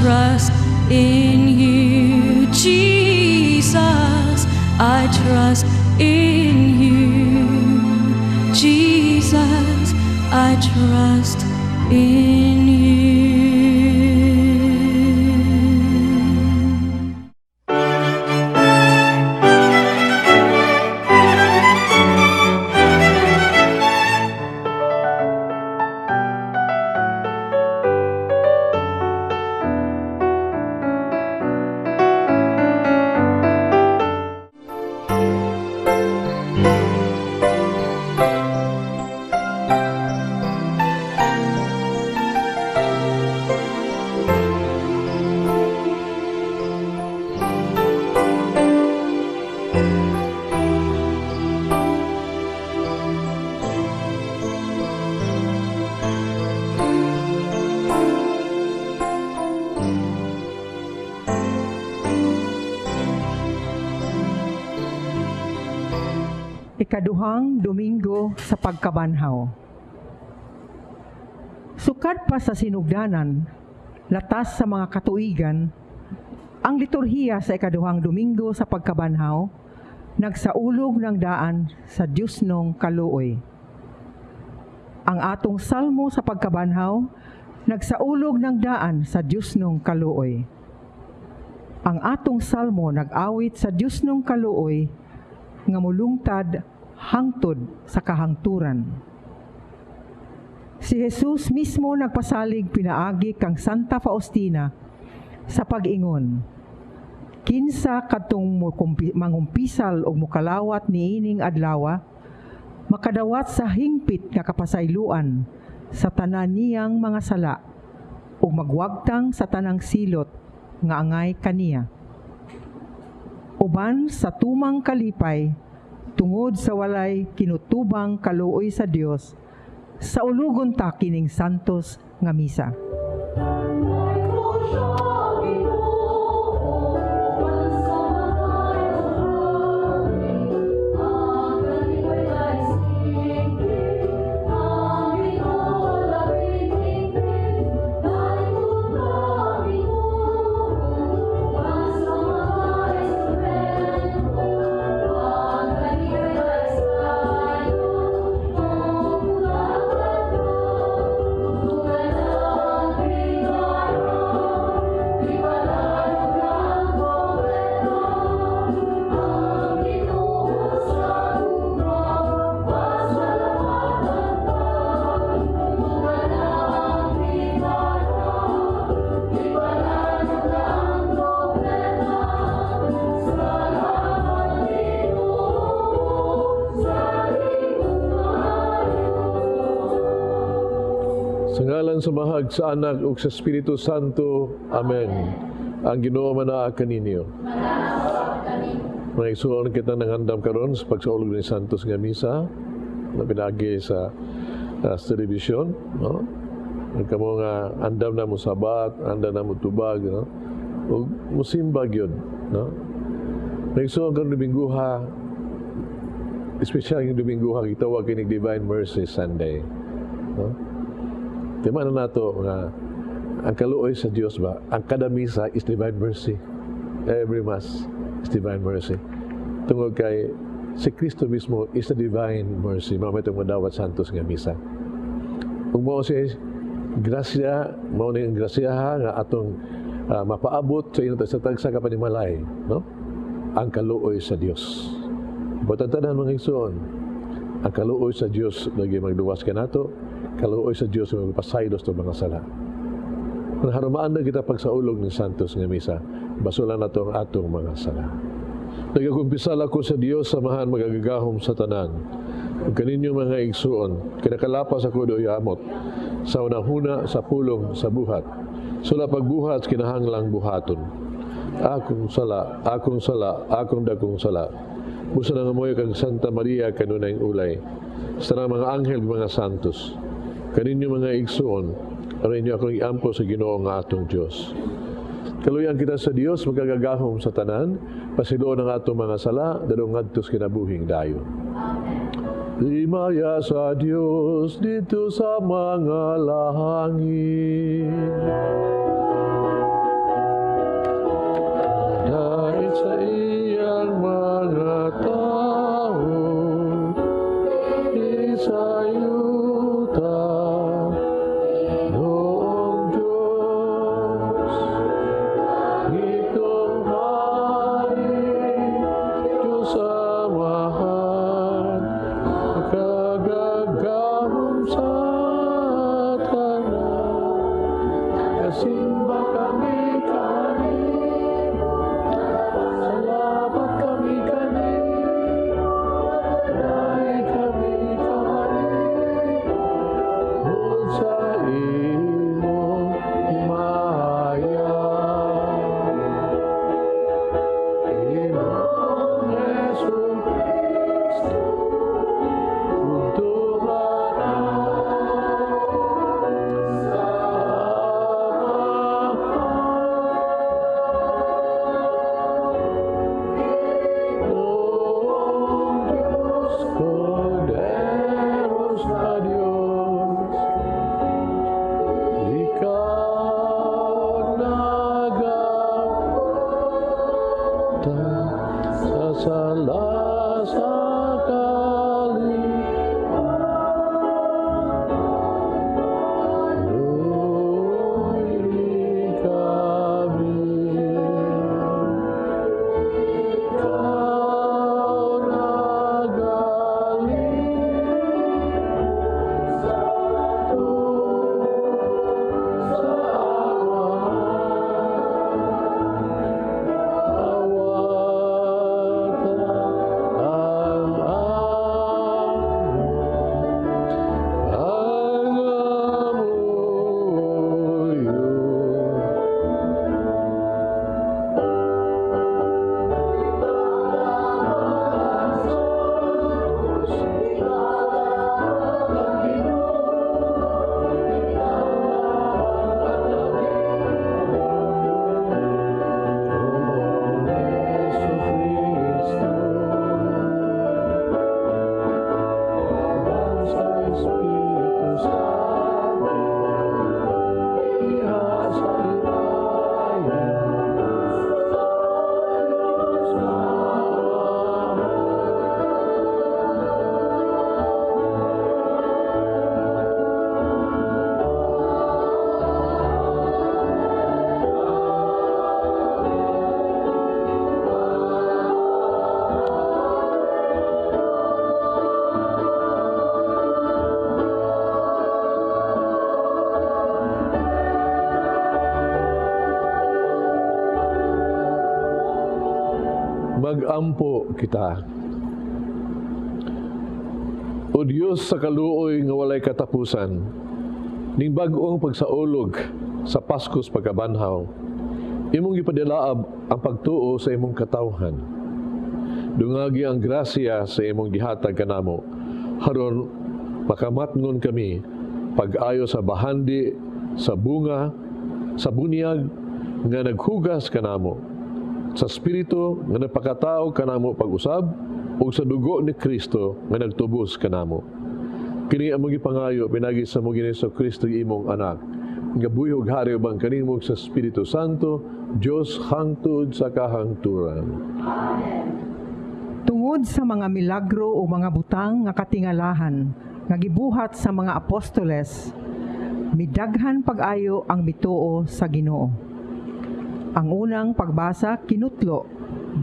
trust in you, Jesus. I trust in you, Jesus. I trust in you. Ikaduhang Domingo sa Pagkabanhaw. Sukad pa sa sinugdanan, latas sa mga katuigan, ang liturhiya sa ikaduhang Domingo sa Pagkabanhaw nagsaulog ng daan sa Diyosnong kaluoy. Ang atong salmo sa pagkabanhaw nagsaulog ng daan sa Diyosnong kaluoy. Ang atong salmo nag-awit sa Diyosnong kaluoy nga mulungtad hangtod sa kahangturan. Si Jesus mismo nagpasalig pinaagi kang Santa Faustina sa pag-ingon, "Kinsa kadtong mangumpisal og mukalawat niining adlawa, makadawat sa hingpit nga kapasayloan sa tanan niyang mga sala ug magwagtang sa tanang silot nga angay kaniya. Uban sa tumang kalipay, tungod sa walay kinutubang kaluoy sa Dios, saulugon ta kining santos nga misa." Sa ngalan sa Amahag, sa Anak ug sa Espiritu Santo. Amen. Ang Ginoo manaa kaninyo. Mga igsoon, kita nangandam karon sa pagsaulog ni Santos nga misa na pinaagi sa telebisyon, no? Ang kamo nga andam na mo sabat, andam na mo tubag, no? Ug musimba gyud, no? Mga igsoon, karon Dominguha, espesyal yung Dominguha, gitawag kining Divine Mercy Sunday, no? Tema na nato nga ang kaluoy sa Dios ba, ang kada misa is divine mercy. Every mass is divine mercy. Tungod kay si Kristo mismo is the divine mercy. Mao may itong madawat santos nga misa. Kung mao si grasya, mao ni ang grasyaha nga atong mapaabot sa inyo sa tagsa ka panimalay, no? Ang kaluoy sa Dios. Importante mga igsoon, ang kaluoy sa Dios lagi magluwas kanato, kaluoy sa Dios magpasaylo sa mga sala. Kung harumaan na kita pagsaulog ng Santos nga misa, basulan nato ang atong mga sala. Nagakumpisal ako sa Dios Amahan magagagahom sa tanan, ug kaninyo mga igsuon, kinakalapas ako doy amot, sa unahuna, sa pulong, sa buhat. Sula pagbuhat, kinahanglang buhaton. Akong sala, akong sala, akong dakong sala. Busa nga moyo kang Santa Maria kanunay ulay, sa tanang mga anghel, mga santos. Kaninyo mga igsuon, aron inyo akong iampo sa Ginoo nga atong Dios. Kaluyan kita sa Dios magagagahom sa tanan, pasiloon ang atong mga sala, dadong ngadto sa kinabuhing dayon. Himaya sa Dios didto sa mga langit. Sa iyang mga tao isayuta, Noong Diyos, Gikong Hari, Diyos Amahan, makagagahom sa tanan. Kasimba kami kanimo, salamat kami kanimo, dahil kami kanimo, sa imong himaya. Ginoong Hesus Kristo, ug tunghanan sa Amahan. Ginoong Diyos, Korderos na Diyos, ikaw nagawata sa sala sa kalipatan. Luoy kami. Ikaw nagaling sa sa Amahan. Awata ang among pangamuyo. Jesucristo, sa Espiritu Santo, iha sa himaya, sa Amahan. Magampo kita. O Diyos sa kaluoy nga walay katapusan, ning bag-ong pagsaulog sa Paskos pagkabanhaw, imong gipadilaab ang pagtuo sa imong katawhan. Dungagi ang grasya sa imong gihatag kanamo, aron makamatngon kami pag-ayo sa bahandi sa bunga sa bunyag nga naghugas kanamo, sa Espiritu nga nagpakatao kanamo pag-usab, ug sa dugo ni Kristo nga nagtubos kanamo. Kini among gipangayo pinagi sa among Ginoong Kristo, imong anak, nga buhi ug hari uban kanimo sa Espiritu Santo, Dios hangtod sa kahangturan. Tungod sa mga milagro o mga butang nga katingalahan nga gibuhat sa mga apostoles, midaghan pag-ayo ang mituo sa Ginoo. Ang unang pagbasa kinutlo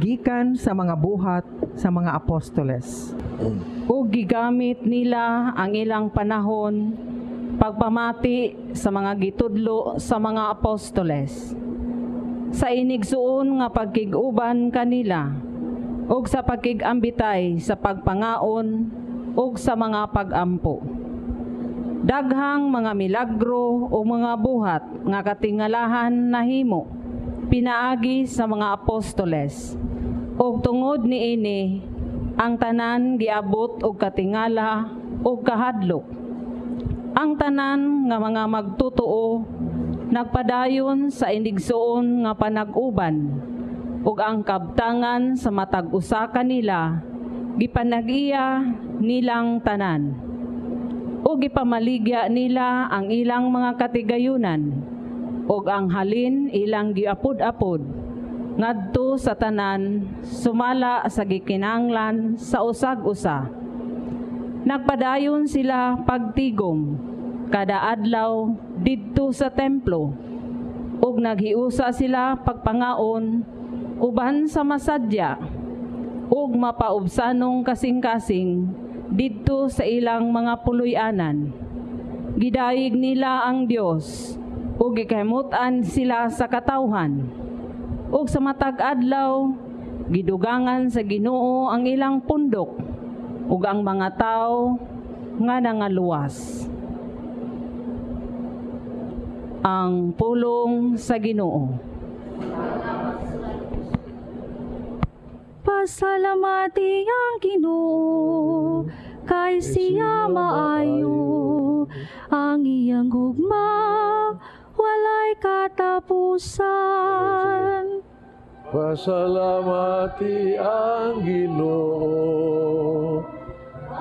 gikan sa mga Buhat sa mga Apostoles. Ug gigamit nila ang ilang panahon pagpamati sa mga gitudlo sa mga apostoles, sa inigsuon nga pagkig-uban kanila ug sa pagkig-ambitay sa pagpangaon ug sa mga pagampo. Daghang mga milagro o mga buhat nga katingalahan nahimo pinaagi sa mga apostoles. Ug tungod niini, ang tanan giabot og katingala ug kahadlok. Ang tanan nga mga magtotoo nagpadayon sa inigsuon nga panag-uban, ug ang kabtangan sa matag usa kanila gipanag-iya nilang tanan, ug gipamaligya nila ang ilang mga katigayunan, ug ang halin ilang giapod-apod ngadto sa tanan sumala sa gikinahanglan sa usag-usa. Nagpadayon sila pagtigom kada adlaw didto sa templo ug naghiusa sila pagpangaon uban sa masadya ug mapaubsanong kasing-kasing didto sa ilang mga puloy-anan. Gidayeg nila ang Dios ug gikahimut-an sila sa katawhan. Ug sa matag adlaw gidugangan sa Ginoo ang ilang pundok ug ang mga tawo nga nangaluwas. Ang pulong sa Ginoo. Pasalamati ang Ginoo kay siya maayo, ang iyang gugma walay katapusan. Pasalamati ang Ginoo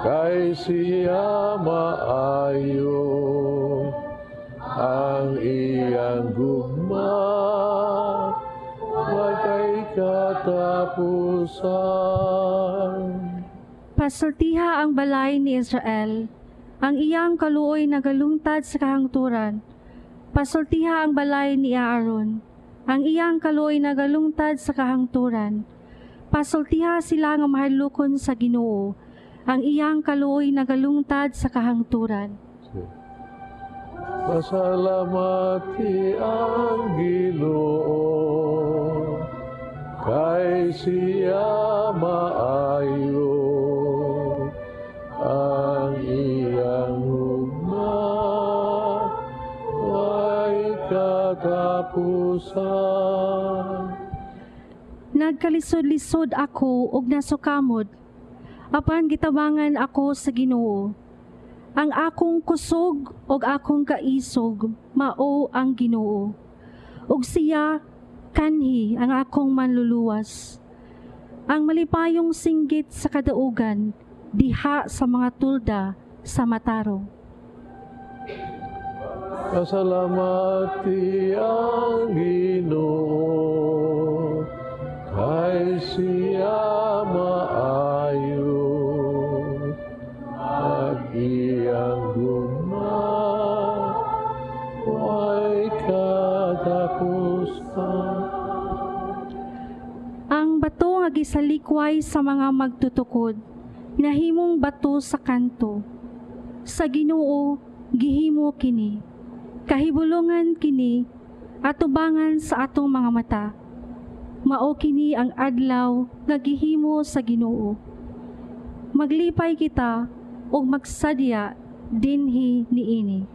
kay siya maayo, ang iyang gugma walay katapusan. Pasultiha ang balay ni Israel, ang iyang kaluoy nagalungtad sa kahangturan. Pasultiha ang balay ni Aaron, ang iyang kaluoy nagalungtad sa kahangturan. Pasultiha sila nga mahadlokon sa Ginoo, ang iyang kaluoy nagalungtad sa kahangturan. Pasalamati ang Ginoo kay siya maayo, ang iyang gugma way katapusan. Nagkalisod-lisod ako ug nasukamot, apan gitabangan ako sa Ginoo. Ang akong kusog ug akong kaisog mao ang Ginoo. Ug siya kanhi ang akong manluluwas. Ang malipayong singgit sa kadaugan diha sa mga tulda sa matarong. Pasalamati ang Ginoo kay siya maayo, ang iyang gugma way katapusan. Ang bato nga gisalikway sa mga magtutukod, nahimong bato sa kanto. Sa Ginoo gihimo kini. Kahibulungan kini atubangan sa atong mga mata. Mao kini ang adlaw nga gihimo sa Ginoo. Maglipay kita ug magsadya dinhi niini.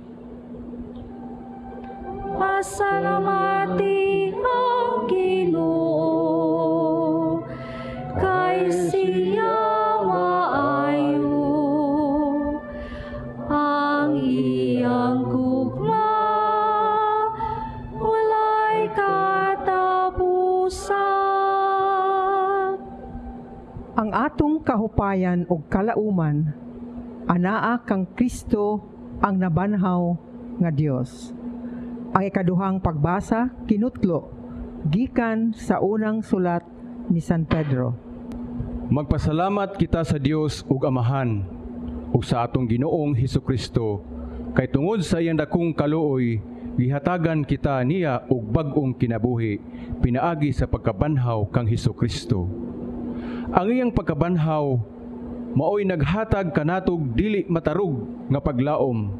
Pasalamati ang Ginoo kay siya maayo, ang iyang gugma walay katapusan. Ang atong kahupayan ug kalauman anaa kang Kristo, ang nabanhaw nga Dios. Ang ikaduhang pagbasa kinutlo gikan sa unang sulat ni San Pedro. Magpasalamat kita sa Dios ug Amahan ug sa atong Ginoong Hesukristo kay tungod sa iyang dakong kaluoy gihatagan kita niya og bag-ong kinabuhi pinaagi sa pagkabanhaw kang Hesukristo. Ang iyang pagkabanhaw maoy naghatag kanatog dili matarog nga paglaom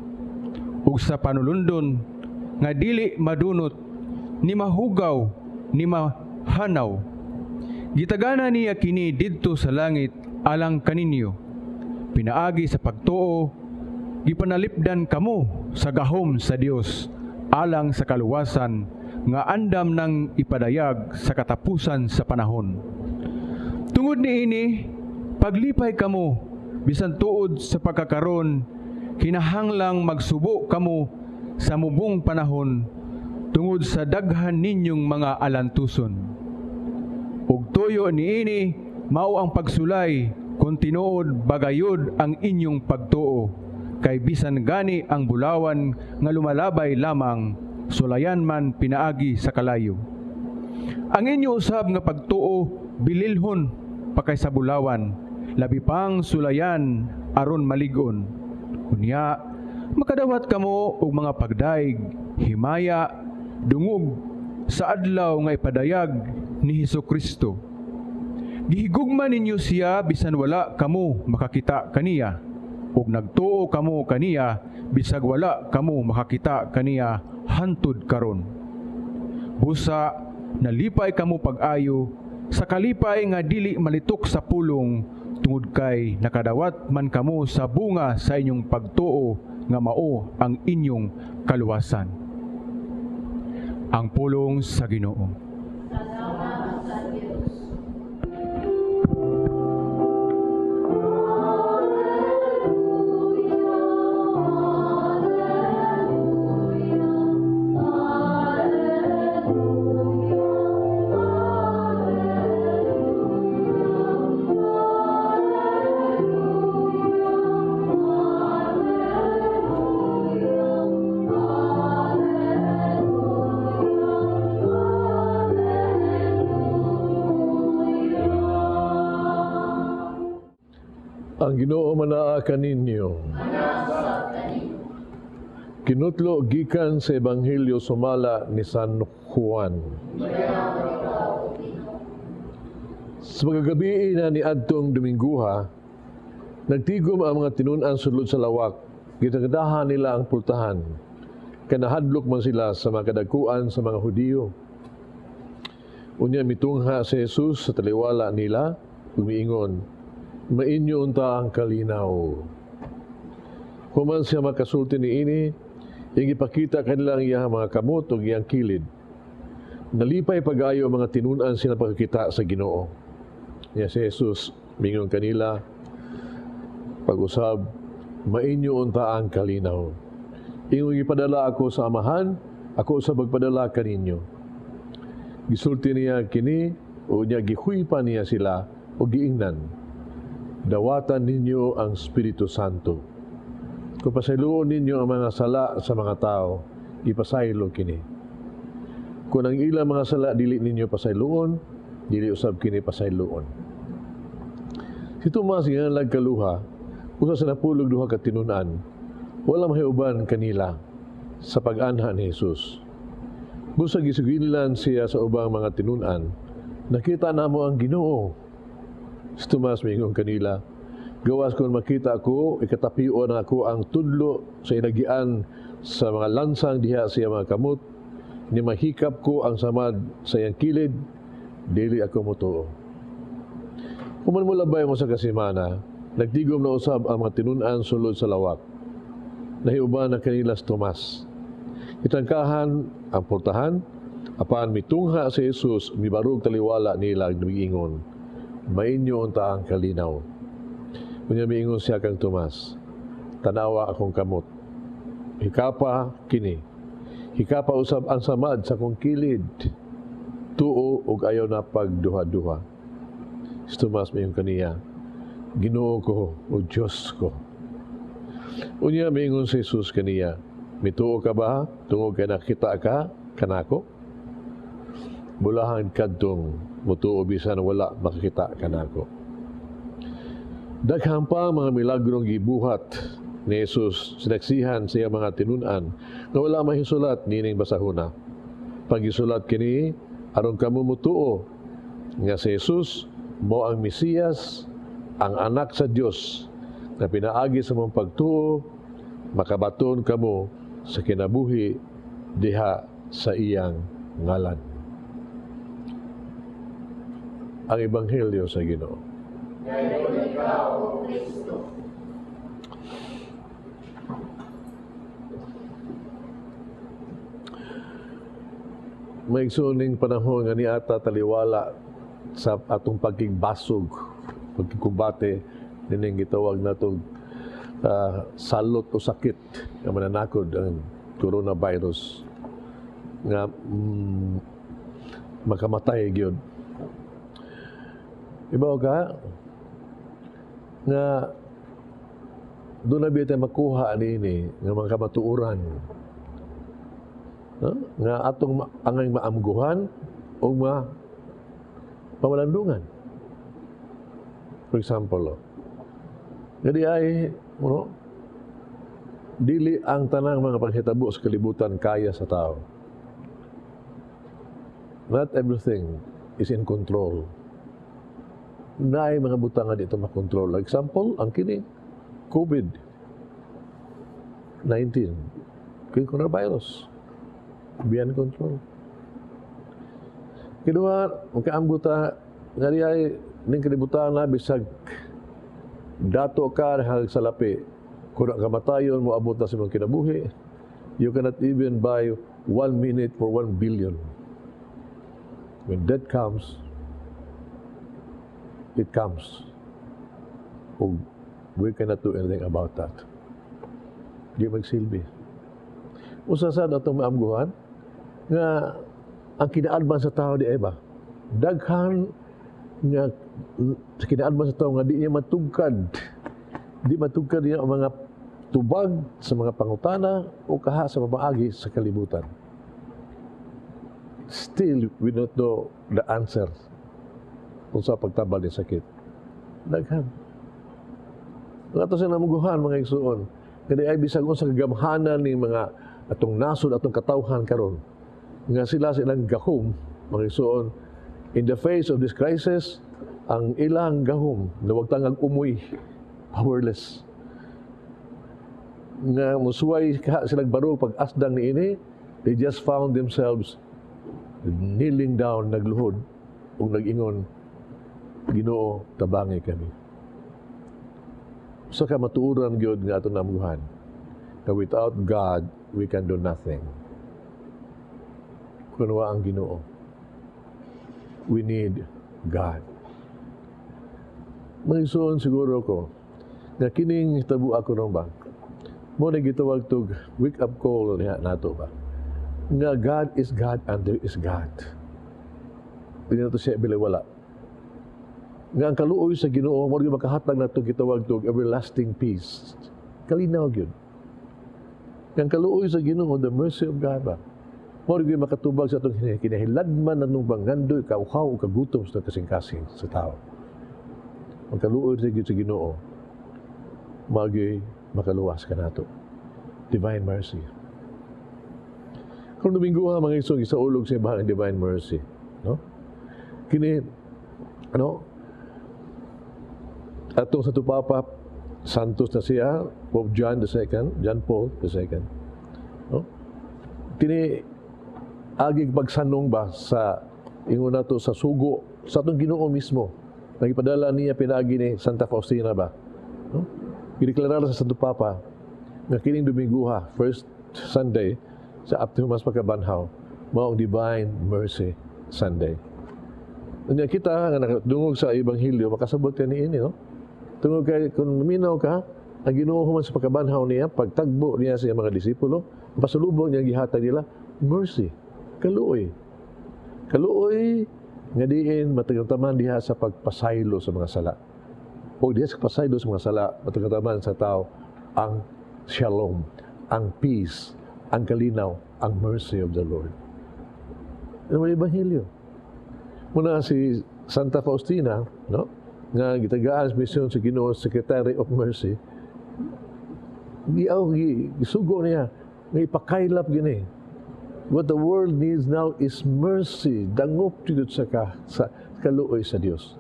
ug sa panulundon nga dili madunot ni mahugaw ni mahanaw. Gitagana niya kini didto sa langit alang kaninyo. Pinaagi sa pagtuo, gipanalipdan kamo sa gahom sa Dios alang sa kaluwasan nga andam nang ipadayag sa katapusan sa panahon. Tungod niini, paglipay kamo bisan tuod sa pagkakaron kinahanglang magsubo kamo sa mubong panahon tungod sa daghan ninyong mga alantuson. Ug tuyo niini mao ang pagsulay kung tinuod bagayod ang inyong pagtuo, kay bisan gani ang bulawan nga lumalabay lamang, sulayan man pinaagi sa kalayo. Ang inyo usab nga pagtuo bililhon pa kaysa bulawan, labi pang sulayan aron malig-on. Unya makadawat kamo og mga pagdaig, himaya, dungog sa adlaw nga ipadayag ni Hesus Kristo. Gihigugma ninyo siya bisan wala kamo makakita kaniya, ug nagtuo kamo kaniya bisag wala kamo makakita kaniya hantud karon. Busa nalipay kamo pag-ayo sa kalipay nga dili malitok sa pulong, tungod kay nakadawat man kamo sa bunga sa inyong pagtuo nga mao ang inyong kaluwasan. Ang pulong sa Ginoo. Salamat sa Diyos. Ang Ginoo manaa kaninyo. Kinutlo gikan sa Ebanghelyo sumala ni San Juan. Sa magagabi na ni adtong Domingguha, nagtigom ang mga tinun-an sulod sa lawak. Gitagdahan nila ang pultahan. Kanahadlok man sila sa mga kadakuan sa mga Hudiyo. Unya mitungha si Jesus sa taliwala nila, umiingon, mainyo unta ang kalinaw. Human siya makasulti niini, iyang ipakita kanila ang iyang mga kamot ug iyang kilid. Nalipay pag-ayo ang mga tinun-an sila pagkakita sa Ginoo. Niya si Jesus mingon kanila, pag-usab, mainyo unta ang kalinaw. Ingong ipadala ako sa Amahan, ako sa pagpadala kaninyo. Gisulti niya kini, o niya gihuypa niya sila, o giingnan, dawatan ninyo ang Espiritu Santo. Kung pasayloon ninyo ang mga sala sa mga tao, ipasaylo kini. Kung ang ilang mga sala dili ninyo pasayloon, dili usab kini pasayloon. Si Tomas gianlag kaluha, usa sa 12 ka tinun-an, wala mahiuban kanila sa pag-anha ni Jesus. Busa gisugilan siya sa ubang mga tinun-an, nakita namo ang Ginoo. Si Tomas miingon kanila, gawas kung makita ako, ikatapion ako ang tudlo sa inagian sa mga lansang diha sa iyang mga kamot, ni mahikap ko ang samad sa iyang kilid, dili ako mutuo. Human mo labay mo sa kasimana, nagtigom na usab ang mga tinun-an sulod sa lawak. Nahiuban na kanila si Tomas. Itangkahan ang pultahan, apan mitungha si Jesus, mibarog taliwala nila miingon, mainyo unta ang kalinaw. Unya miingon siya kang Tomas, tanawa akong kamot. Hikapa kini. Hikapa usab ang samad sa akong kilid. Tuo ug ayaw na pagduha-duha. Si Tomas miingon kaniya, Ginoo ko o Diyos ko. Unya miingon si Jesus kaniya, mituo ka ba tungod kay nakita ka kanako? Bulahan kadtong mutuo bisan wala makakita kanako. Daghan pa mga milagrong gibuhat ni Jesus sinaksihan sa iyang mga tinun-an nga wala mahisulat niining basahuna. Pagisulat kini aron kamo mutuo nga si Jesus mo ang Mesiyas, ang anak sa Dios na pinaagi sa mong pagtuo makabaton kamo sa kinabuhi diha sa iyang ngalan. Ang Ebanghelyo sa Ginoo. Dayon ikaw, O Kristo. Maigsuning panahon nga niata taliwala sa atong pagkigbasog, pagkikumbate nining gitawag natong salot o sakit nga mananakod ang coronavirus nga makamatay gyud. Ibaw ka nga doon na biya tayo makuha niini nga mga kamatuoran, no? Nga atong angay maamguhan, O mga pamalandungan. For example, oh, nga diay, ano, dili ang tanang mga panghitabo sa kalibutan kaya sa tao. Not everything is in control. Naay mga butang nga dito makontrol. Example, ang kini, COVID-19, kini coronavirus, beyond control. Kinuha, magkaamgo ta, nga diay, ning kalibutan na bisag dato ka hanggang salapi, kung ang kamatayon mo abot na sa imong kinabuhi, you cannot even buy 1 minute for 1 billion. When death comes, it comes. Ug we cannot do anything about that. Di magsilbi. Usa sa atong maamguhan, nga ang kinaadman sa tao diay ba, daghan nga sa kinaadman sa tao nga di niya matugkad, di matugkad niya ang mga tubag sa mga pangutana o kaha sa pamaagi sa kalibutan. Still, we don't know the answer kung sa pagtabal ni sakit. Daghan. Ang ato sa namuguhan, mga igsuon, kani ay bisag unsa kagamhanan ni mga atong nasod, atong katawhan karon, nga sila sa ilang gahom, mga igsuon, in the face of this crisis, ang ilang gahom, nawagtangag umoy, powerless. Nga musuway ka silang baro pag asdang niini, they just found themselves kneeling down, nagluhod, ug nag-ingon, "Ginoo, tabangi kami." Sa kamatuoran gyud nga atong namuhan, nga without God, we can do nothing. Kun wa ang Ginoo, we need God. Mga igsoon, siguro ko, nga kining hitabo ako ron ba, mao na gitawag tog wake up call niya nato ba, nga God is God and there is God. Hindi na to siya wala. Nga ang kaluoy sa Ginoo mo makahatag nato gitawag tog everlasting peace. Kalinaw gyud. Nga ang kaluoy sa Ginoo, the mercy of God ba, mao gyud makatubag sa atong kinahiladman natong pangandoy, kauhaw o kagutom sa kasing-kasing sa tao. Ang kaluoy sa gyud sa Ginoo, mao gyud makaluwas kanato. Divine mercy. Kung Domingo ha, mga igsoon, gisaulog sa ibang divine mercy. No? Kini, ano, atong Santo Papa, Santos na siya, Pope John II, John Paul II. No? Kini, agig pagsanong ba sa ingon nato sa sugo sa atong Ginoo mismo. Nagipadala niya pinaagi ni Santa Faustina ba? No? Gideklarar sa Santo Papa nga kining Dominguha, first Sunday sa after Humas Pagkabanhaw, mao ang Divine Mercy Sunday. Unya kita nga nakadungog sa Ebanghelyo, makasabot ka niini, no? Tungod kay kung maminaw ka, ang Ginoo human sa pagkabanhaw niya, pagtagbo niya sa iyang mga disipulo, ang pasulubong niya gihatag nila, mercy, kaluoy. Kaluoy nga diin matagamtaman diha sa pagpasaylo sa mga sala. O diha sa pasaylo sa mga sala, matagamtaman sa tao ang shalom, ang peace, ang kalinaw, ang mercy of the Lord. Ano ang Ebanghelyo? Muna si Santa Faustina, no? Nga gitagaan sa misyon sa Ginoo, Secretary of Mercy, giaw gi gisugo niya nga ipakaylap gini. What the world needs now is mercy. Dangop jud sa ka sa kaluoy sa Dios.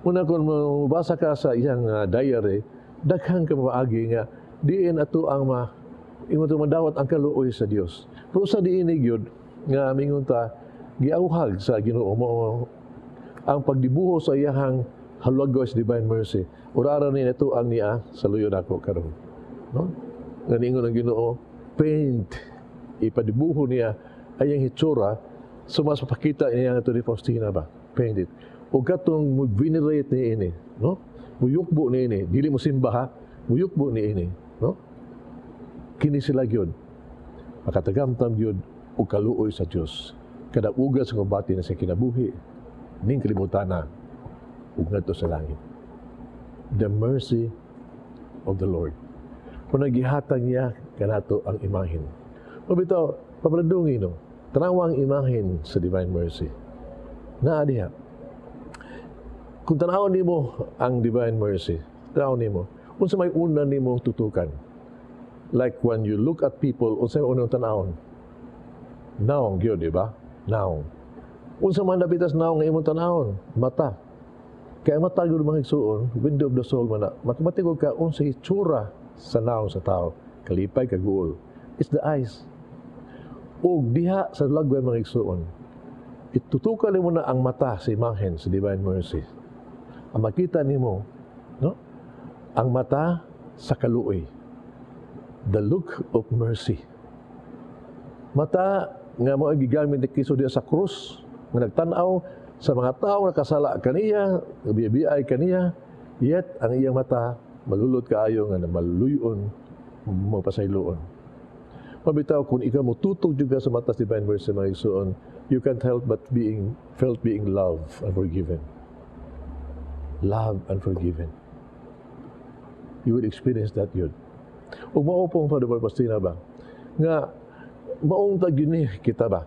Una kung mabasa ka sa iyang diary, daghan ka maagi nga diin ato ang ma ingon to madawat ang kaluoy sa Dios. Pero sa diin gyud nga mingon ta giawhag sa Ginoo mo ang pagdibuho sa iyahang halwagos divine mercy. Urara ni ito ang niya sa luyo nako karon. No? Nga niingon ang Ginoo, paint, ipadibuho niya ayang hitsura so mas mapakita niya nga ni Faustina ba, paint it. O katong mo venerate ni ini, no? Muyukbo ni ini, dili mo simba ha, muyukbo ni ini, no? Kini sila gyud makatagamtam gyud og kaluoy sa Dios. Kada ugat sa kumbati na sa kinabuhi ning kalibutan ug ngadto sa langit. The mercy of the Lord. Kung nagihatag niya kanato ang imahin. O bitaw, papalandungi no, tanawa ang imahin sa Divine Mercy. Naa diha. Kung tanawon nimo ang Divine Mercy, tanawon nimo, unsa may una nimo tutukan? Like when you look at people, unsa may unang tanawon? Naong gyud, di ba? Naong. Unsa man dapitas naong nga imong tanawon? Mata. Kaya ang mata gyud, mga igsuon, window of the soul man na. Makamatigog ka unsa itsura sa naong sa tao. Kalipay, kaguol. It's the eyes. Ug diha sa lagway, mga igsuon, itutukan nimo na ang mata sa imahen sa Divine Mercy. Ang makita nimo, no? Ang mata sa kaluoy. The look of mercy. Mata nga mao gigamit ni Kristo diha sa krus, nga nagtan-aw sa mga tao nga nakasala kaniya, biyabiyay kaniya, yet ang iyang mata malulot kaayo nga maluyon, mapasayloon. Mabitaw kung ikaw motutog jud ka sa mata sa Divine Mercy, mga igsuon, you can't help but being felt being loved and forgiven. Loved and forgiven. You will experience that yun. Ug mao pong Father Pastina ba, nga maong tagini kita ba,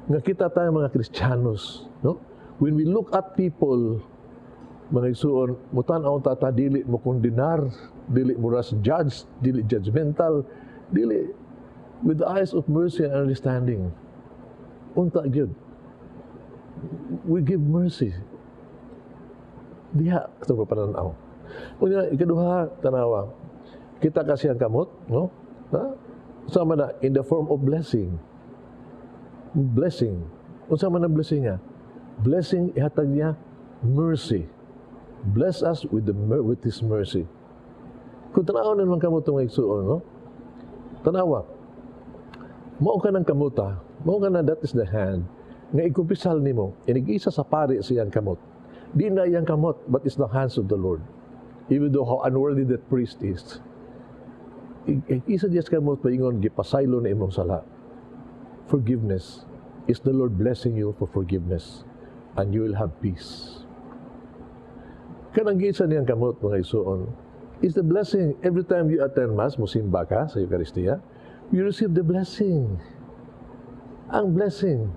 nga kita tayo mga Kristiyanos, no? When we look at people, mga igsuon, mutan-aw ta ta dili mo kondenar, dili mo rush judge, dili judgmental, dili, with the eyes of mercy and understanding. Unta gyud. We give mercy. Diha sa pananaw. Unya, ikaduha, tanawa. Kita kasi ang kamot, no? Ha? Sama na in the form of blessing. Blessing. Unsa man ang blessing niya? Blessing ihatag niya mercy. Bless us with His mercy. Kung tanaw naman kamot mga igsuon, no? Tanawa. Mao ka ng kamuta, mao ka na, that is the hand nga ikumpisal nimo, inig-isa sa pari sa iyang kamot. Di na iyang kamot, but it's the hands of the Lord. Even though how unworthy that priest is. Isa diya sa kamot paingon, gipasaylo na imong sala. Forgiveness is the Lord blessing you for forgiveness and you will have peace. Kanang gisa niyang kamot, mga igsuon, is the blessing. Every time you attend Mass, musimba ka sa Eucharistia, you receive the blessing. Ang blessing.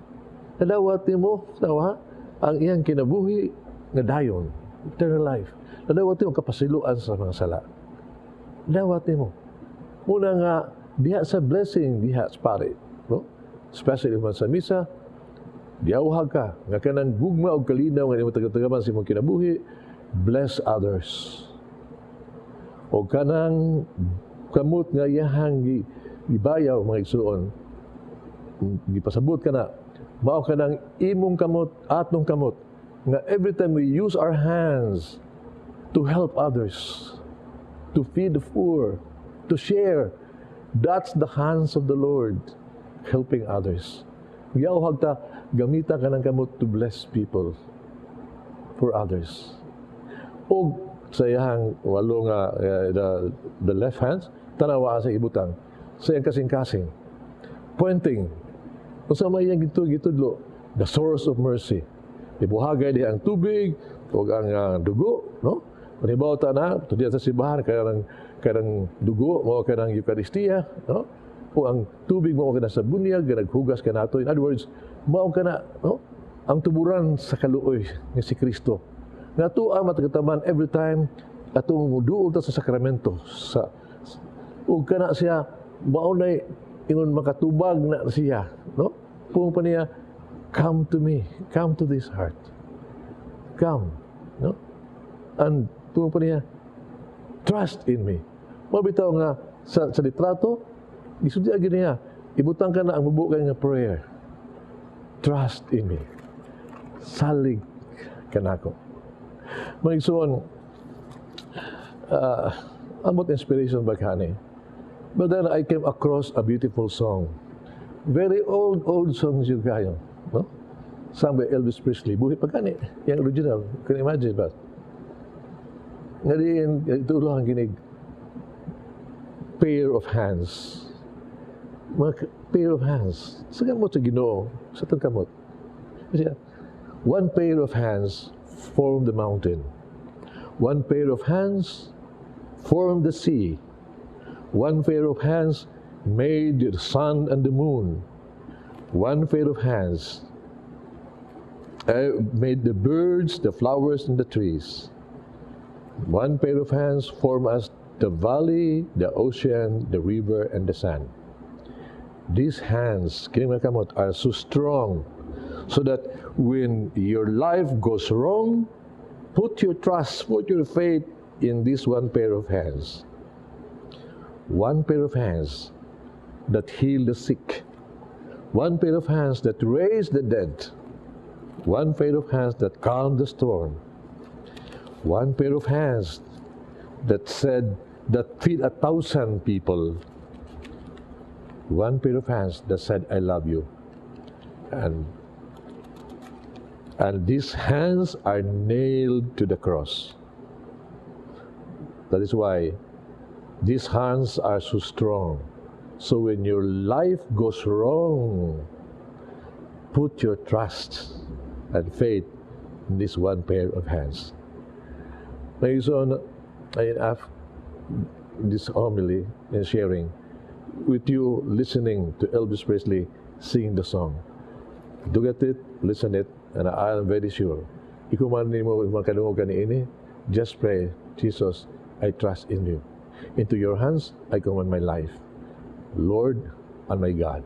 Nadawat nimo, tawa, ang iyang kinabuhi nga dayon, eternal life. Nadawat nimo kapasiluan sa mga sala. Nadawat nimo. Muna nga, diha sa blessing, diha sa pare. No? Especially man sa misa, diyawhag ka, nga kanang gugma og kalinaw nga imong tagatagaman sa imong kinabuhi, bless others. O kanang kamot nga iyahang gibayaw, mga igsuon, gipasabot ka na, mao ka ng imong kamot, atong kamot, nga every time we use our hands to help others, to feed the poor, to share, that's the hands of the Lord helping others. Giyawhag ta, gamita ka ng kamot to bless people for others. O sa iyang walo nga the left hands, tanawa sa ibutang sa iyang kasing-kasing, pointing unsa may iyang gitudlo, the source of mercy. Ibuhagay diha ang tubig ug ang dugo, no? Panibaw ta na diya sa simbahan kanang dugo mao kanang Eucharistia, no? O ang tubig mao kana sa bunyag nga naghugas kanato. In other words, mao kana, no, ang tuburan sa kaluoy nga si Kristo nga ato ang matagataman every time atong muduol ta sa sakramento sa ug kana siya mao nay ingon makatubag na siya, no? Pung pa niya, "Come to me, come to this heart, come," no? And pung pa niya, "Trust in me." Mabitaw nga sa litrato gisudya gyud niya, ibutang ka na ang mubo nga prayer, "Trust in me, salig kanako." Mga igsoon, amot inspiration ba kani? But then I came across a beautiful song. Very old, old songs yung kayo. No? Sung by Elvis Presley. Buhi pa kani. Yung original. Can you imagine ba? Nga diin, itulo ang ginig, "Pair of Hands." Mga pair of hands. Sa kamot sa Ginoo, sa itong kamot. Kasi, "One pair of hands formed the mountain. One pair of hands formed the sea. One pair of hands made the sun and the moon. One pair of hands made the birds, the flowers, and the trees. One pair of hands form us the valley, the ocean, the river, and the sand. These hands, kini mga kamot, are so strong so that when your life goes wrong, put your trust, put your faith in this one pair of hands. One pair of hands that heal the sick. One pair of hands that raise the dead. One pair of hands that calm the storm. One pair of hands that said, that feed 1,000 people. One pair of hands that said, "I love you." And these hands are nailed to the cross. That is why these hands are so strong. So when your life goes wrong, put your trust and faith in this one pair of hands. Mga igsoon, I have this homily and sharing with you, listening to Elvis Presley sing the song. Look at it, listen it, and I am very sure. Ikaw man nimo makadungog kaniini, just pray, "Jesus, I trust in you. Into your hands I commend my life. Lord and my God."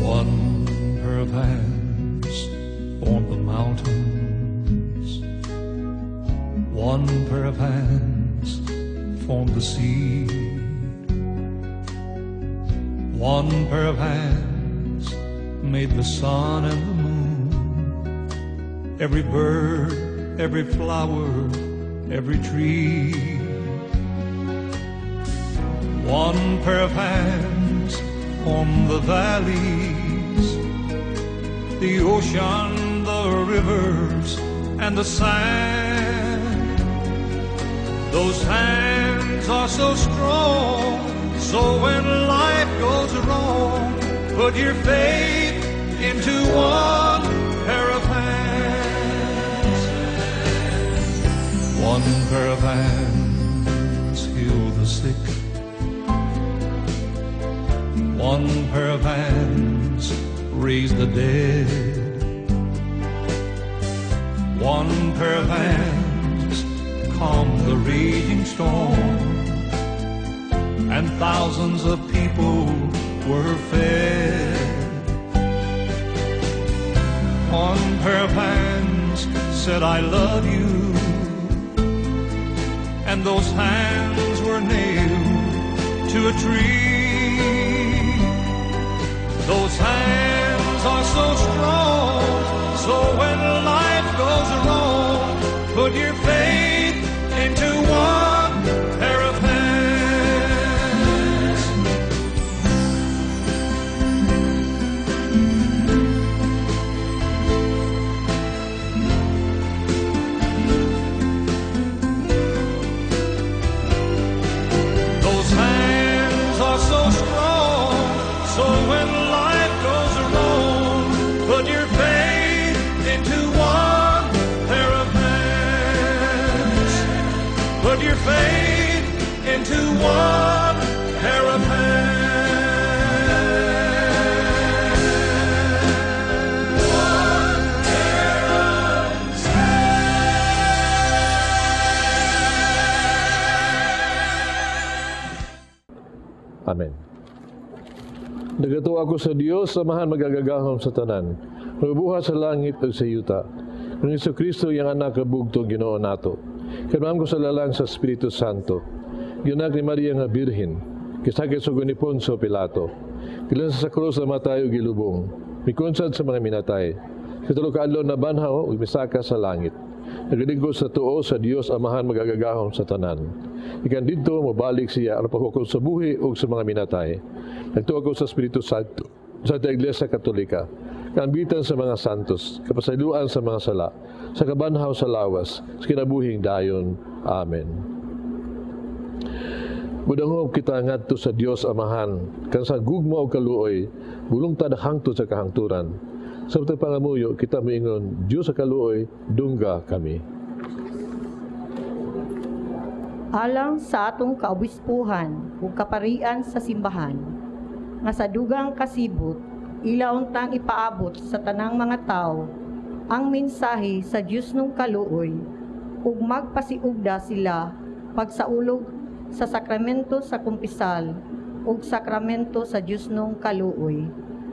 One pair of hands formed the mountains. One pair of hands formed the sea. One pair of hands made the sun and the moon. Every bird, every flower, every tree. One pair of hands formed the valleys, the ocean, the rivers, and the sand. Those hands are so strong, so when life goes wrong, put your faith into one pair of hands. One pair of hands heal the sick. One pair of hands raise the dead. One pair of hands calm the raging storm. And thousands of people were fed. One pair of hands said, "I love you." And those hands were nailed to a tree. Those hands are so strong, so when life goes wrong, put your faith into one pair of hands. Those hands are so strong, so when life goes wrong, put your faith into one pair of hands. Put your faith into one pair of hands. One pair of Amen. Nagatuo ako sa Dios, Amahan makagagahom sa tanan, nagbuhat sa langit ug sa yuta. Kang Hesus Kristo, iyang anak nga bugtong Ginoo nato. Kanuam ko sa lalang sa Espiritu Santo. Gianak ni Maria nga Birhen, gisakit sugod ni Poncio Pilato. Gilansa sa krus, namatay ug gilubong. Mikunsad sa mga minatay. Sa tulo ka adlaw nabanhaw ug misaka sa langit. Nagalig-on sa tuo sa Dios Amahan makagagahom sa tanan. Gikan didto mobalik siya aron paghukom sa buhi ug sa mga minatay. Nagtuo ako sa Espiritu Santo, sa Iglesia Katolika, kaambitan sa mga santos, kapasayloan sa mga sala, sa kabanhaw sa lawas, sa kinabuhing dayon. Amen. Mudangop kita ngadto sa Dios Amahan, kan sa gugma ug kaluoy, bulungtad hangtod sa kahangturan. Sa atong pangamuyo, kita moingon, "Dios sa kaluoy, dungga kami." Alang sa atong kaobispuhan ug kaparian sa simbahan nga sa dugang kasibot Ila untang ipaabot sa tanang mga tawo ang mensahe sa Dios nung kaluoy ug magpasiugda sila pagsaulog sa sakramento sa kumpisal ug sakramento sa Dios nung kaluoy.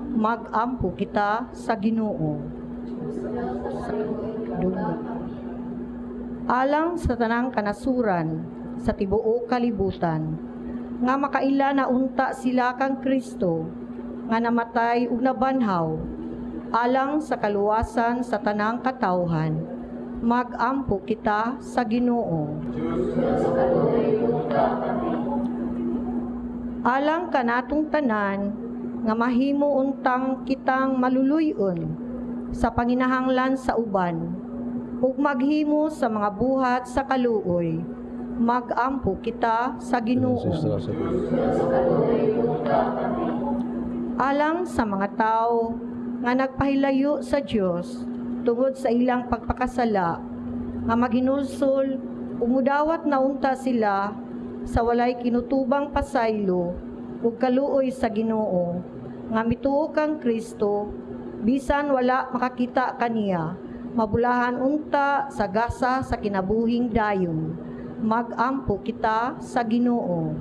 Magampo kita sa Ginoo. Dungga. Alang sa tanang kanasuran sa tibuok kalibutan nga makaila na unta sila kang Kristo nga namatay ug nabanhaw alang sa kaluwasan sa tanang katawhan. Magampo kita sa Ginoo. Alang kanatong tanan nga mahimo untang kitang maluluy-on sa panginahanglan sa uban ug maghimo sa mga buhat sa kaluoy. Magampo kita sa Ginoo. Alang sa mga tao nga nagpahilayo sa Dios tungod sa ilang pagpakasala nga maghinulsol umudawat na unta sila sa walay kinutubang pasaylo ug kaluoy sa Ginoo nga mituo kang Kristo bisan wala makakita kaniya, mabulahan unta sa gasa sa kinabuhing dayon. Magampo kita sa Ginoo.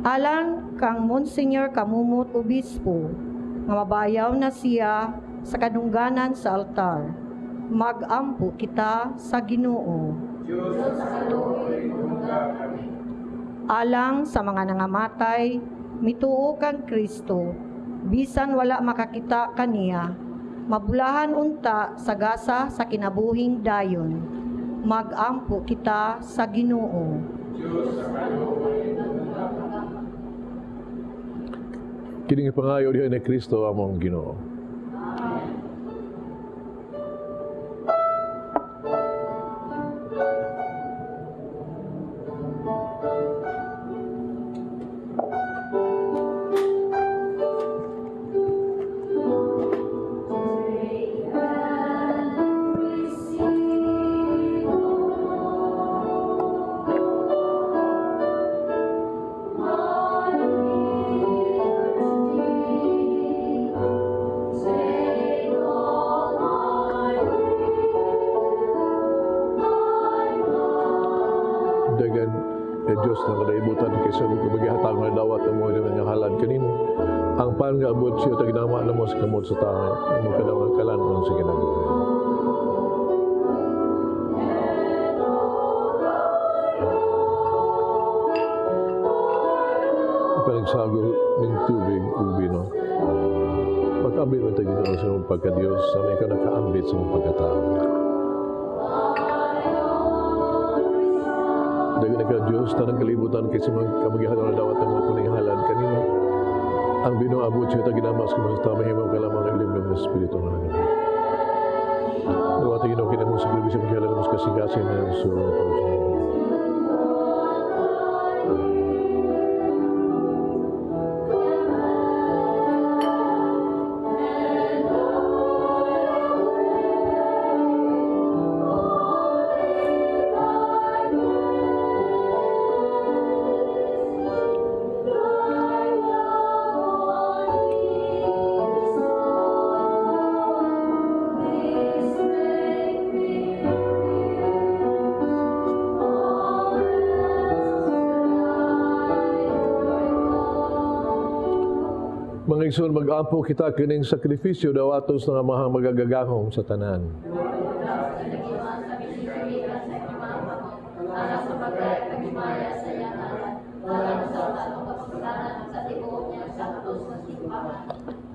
Alang kang Monsignor Camomot Obispo nga mabayaw na siya sa kadungganan sa altar. Magampo kita sa Ginoo. Alang sa mga nangamatay, mituo kang Kristo, bisan wala makakita kaniya, mabulahan unta sa gasa sa kinabuhing dayon. Magampo kita sa Ginoo. Kining ipangayo diha ni Kristo among Ginoo. Dagan kay Dios na kadaibutan kay sa magihatag nga dawat mo nga halad kanimo. Ang pan nga abot siya taginama namo sa kamot sa tao, mo kanang kalanon sa kinabuhi. Panagsago ning tubig ug bino. Pag-ambit mo tayo Ginoo sa imong pagka-Dios, sa may ikaw nakaambit sa imong pagkatao. Daghan na ka Diyos, tanang kalibutan kay sa mga kamagihan na dawat ng mga kuning halad kanino. Ang bino abot siya taginama sa kamot sa tao, mahimong ka lamang ilim ng Espiritu ng hanap. Dawat Ginoo kinamo sa grabe sa mga mo sa kasing-kasing na ang sulong pagsunod. Mga igsoon, mag-ampo kita kining sakripisyo dawatos ng amahang magagagahom sa tanan.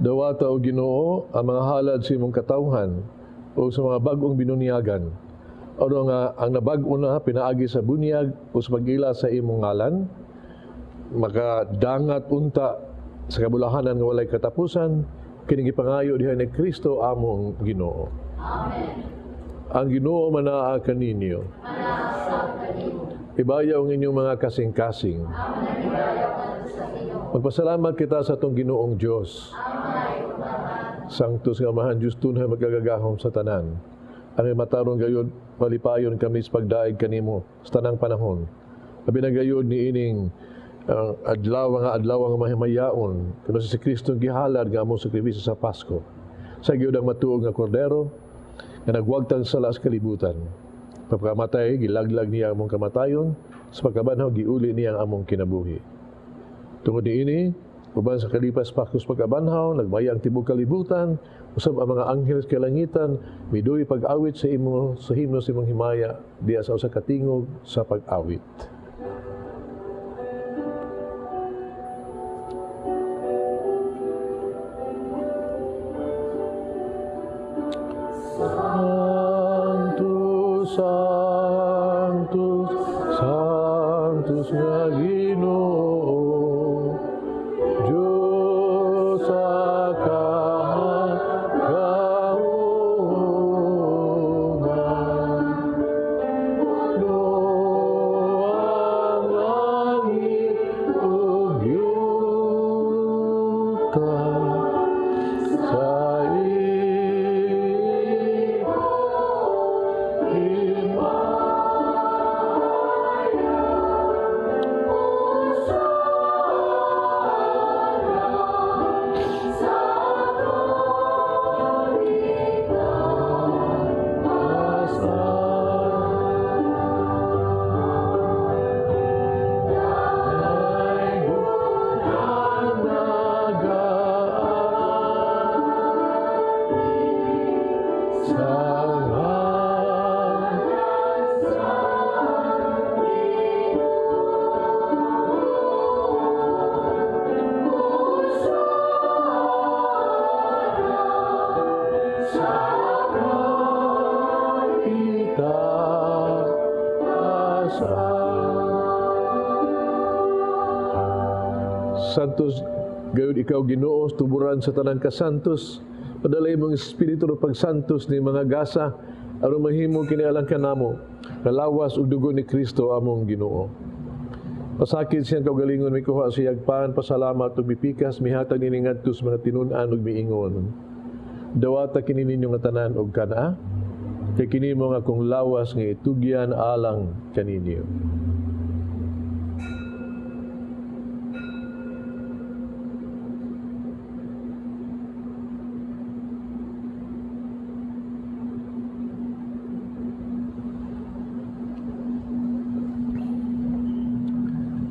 Dawata o Ginoo ang mga halad sa imong katawhan o sa mga bag-ong binunyagan. Aron nga ang nabag-o na pinaagi sa bunyag o sa pag-ila sa imong ngalan, makadangat unta sa kabulahanan nga walay katapusan, kining gipangayo diha ni Kristo among Ginoo. Amen. Ang Ginoo manaa kaninyo. Ibayaw ang inyong mga kasing-kasing. Magpasalamat kita sa atong Ginoong Dios. Sanctus nga Amahan Diyos tunay magagagahom sa tanan. Ang matarong gayod malipayon kami sa pagdaig kanimo sa tanang panahon. Labi na gayod ni ining Ang adlaw nga mahimayaon kuno si Kristo ang gihalad nga among sakripisyo sa Pasko. Sa gyud ang matuog nga kordero nga nagwagtang sala sa kalibutan. Pagkamatay, gilaglag niya ang among kamatayon, sa pagkabanhaw giuli niya ang among kinabuhi. Tungod niini, uban sa kalipas Pasko sa pagkabanhaw, nagmaya ang tibok kalibutan, usab ang mga anghel sa kalangitan, miduy pag-awit sa imo sa himno sa imong himaya, diha sa usa ka tingog sa pag-awit. Sanctus, Sanctus, Sanctus nga Ginoo, Diyos sa kahagauman. Puno ang langit ug yuta sa iyong himaya. Santos, gayud ikaw Ginoo, tuburan sa tanang kasantos, padalay mong espiritu ro pagsantos ni mga gasa, aron mahimo kini alang kanamo, kalawas ug dugo ni Kristo among Ginoo. Pasakit siyang kaugalingon mikuha sa yagpan, pasalamat ug mipikas, mihatag nini ngadto sa mga tinun-an ug miingon. Dawata kini ninyo nga tanan og kana, kay kini mo nga akong lawas nga itugyan alang kaninyo.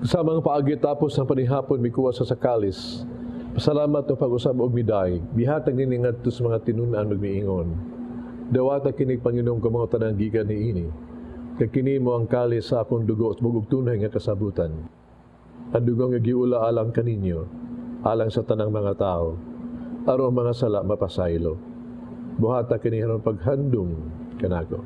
Kasama ang paagi tapos ang panihapon mikuha sa sakalis. Pasalamat ng pag-usab og miday. Bihatag nini ngadto sa mga tinun-an ug miingon. Dawata kini Panginoong kamao tanang gikan niini. Kay kini mo ang kalis sa akong dugo at bugog tunay nga kasabutan. Ang dugo nga giula alang kaninyo, alang sa tanang mga tao, aron mga sala mapasaylo. Buhata kini aron paghandom kanako.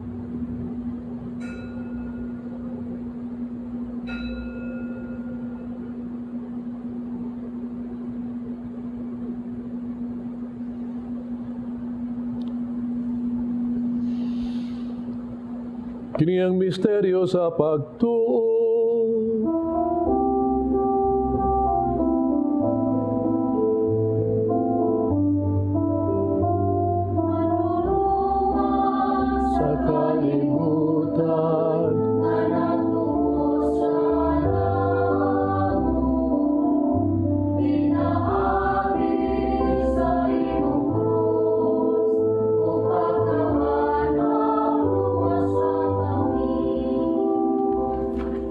Kini ang misteryo sa pagtuo. Sa kalibutan,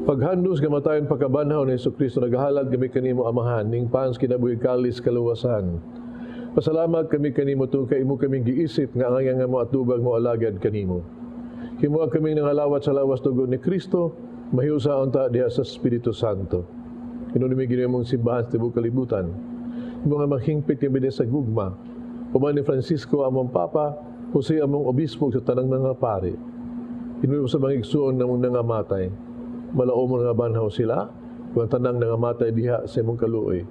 paghandos kamatayon pagkabanhaw ni Hesus Kristo, naghalad kami kanimo Amahan ning pans kinabuhi kalis kaluwasan. Pasalamat kami kanimo tungod kay imo kaming giisip nga ang nga mo atubag mo alagad kanimo. Himoa kaming nangalawat sa lawas dugo ni Kristo, mahiusa unta diha sa Espiritu Santo. Hinunumi Ginoo imong simbahan sa tibuok kalibutan. Imo nga maghingpit kami diha sa gugma. Uban ni Francisco among Papa, Jose among Obispo sa tanang mga pari. Hinunumi sa mga igsuon namong nangamatay. Malaumon nga banhaw sila, kung tanang nangamatay diha sa imong kaluoy.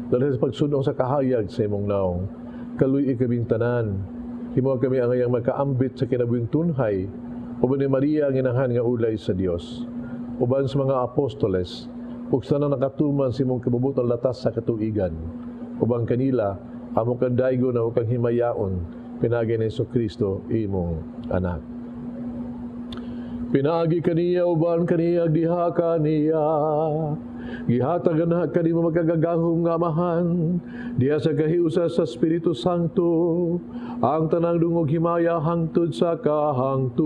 Dahil sa pagsunong sa kahayag sa imong naong, kaluy kaming tanan. Himo kami ang ngayang makaambit sa kinabuhing tunhay, uban ni Maria ang inahan nga ulay sa Dios. Uban sa mga apostoles, ug sa tanang nakatuman sa imong kabubutong latas sa katuigan. Uban kanila, among kandaygo na kang himayaon, pinaagi ni Hesus Kristo imong anak. Pinaagi kaniya, uban kaniya, diha kaniya, Gihatag na kanimo makagagahom nga Amahan, diha sa kahiusa sa Espiritu Santo, ang tanang dungog himaya hangtod sa kahangturan.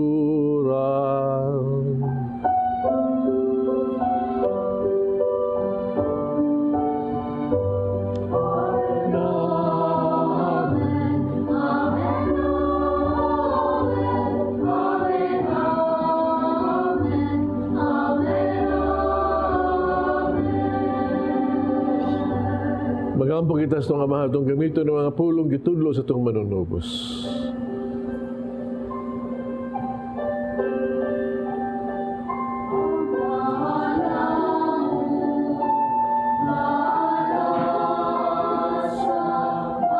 Magampo kita sa itong Amahan, itong gamiton ng mga pulong gitudlo sa itong manunubos.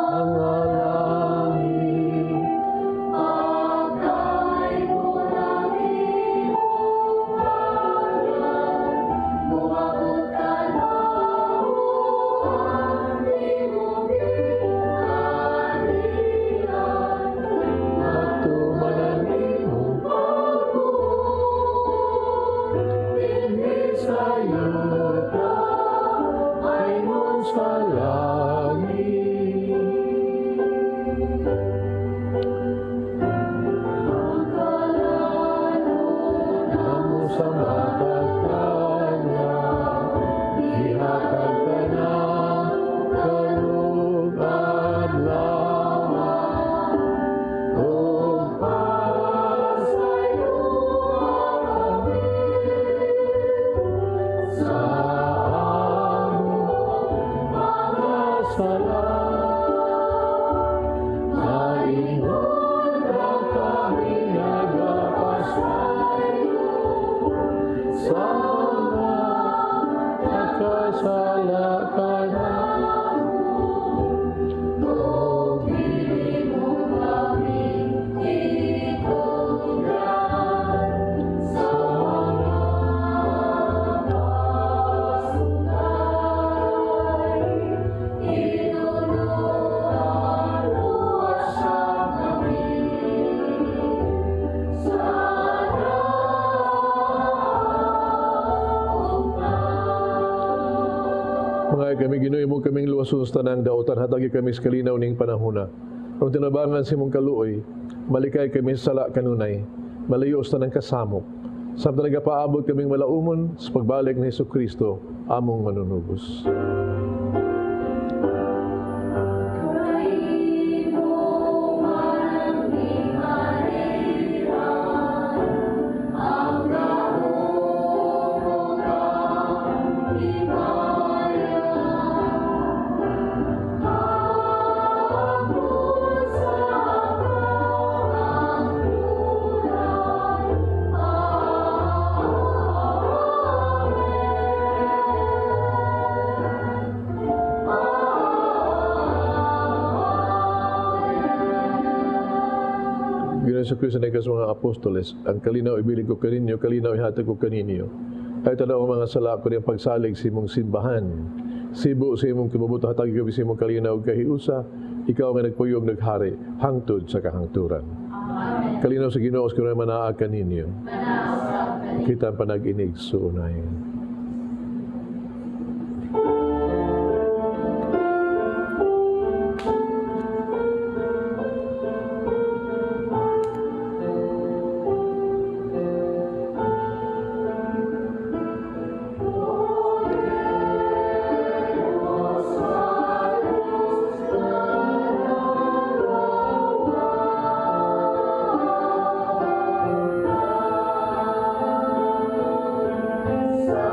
Ang alangin, matuman ang imong pagbuot, dinhi sa yuta, ingon sa langit. Namo sa matag adlaw, ihatag kanamo karong adlaw, ug pasayloa kami sa among mga sala, ingon kami nagapasaylo sa mga nakasala kanamo, ug dili mo kami itugyan sa mga pasungay. Tinuloan mo siya kami sa daotan. Mga kami Ginoo mo kaming luwason sa tanang dautan, hatagi kami sa kalinaw ning panahona. Aron tinabangan sa imong kaluoy, malikay kami sa sala kanunay, malayo sa tanang kasamok. Samtang nagapaabot kaming malaumon sa pagbalik ni Hesus Kristo, among manunubos. Kay imo man ang gingharian, ang gahom ug ang himaya, hangtod sa kahangturan. Amen. Ginoong Kristo sa mga apostoles, ang kalinaw ibilin ko kaninyo, kalinaw ihatag ko kaninyo. Ay tanaw ang mga sala ko niyang pagsalig sa imong simbahan. Sibo sa imong kibubuto, hatagi kami sa imong kalinaw ug kahiusa, ikaw nga nagpuyog naghari, hangtod sa kahangturan. Amen. Kalinaw sa Ginoo sa manaa kaninyo. Kita ang panag-inig suunay. Sa